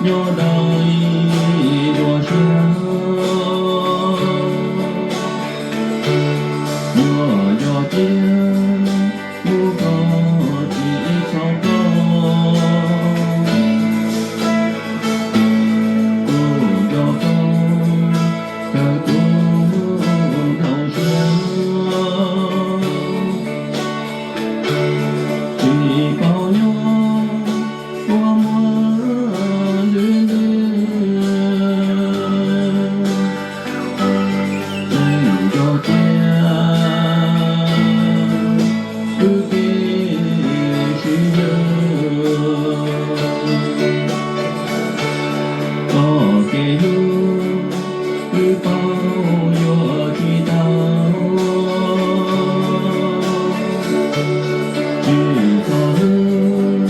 Nyob dawb ib dua siab, yuav yog tias mus koj tsis txhob tuag, kuv nco koj kawg kuv ntaus siab. Tsis paub nyob ua muaj ntws ntws, tseem nco tias wb kev sib hlub, txoj kev hlub wb paub yuav tsis tau. Tsis txhob hlub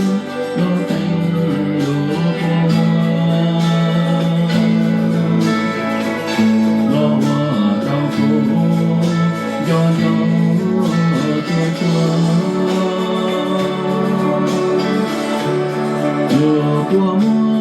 los teem lub kua muag, los ua rau kuv nco nco tsuag tsuag. Lub kua muag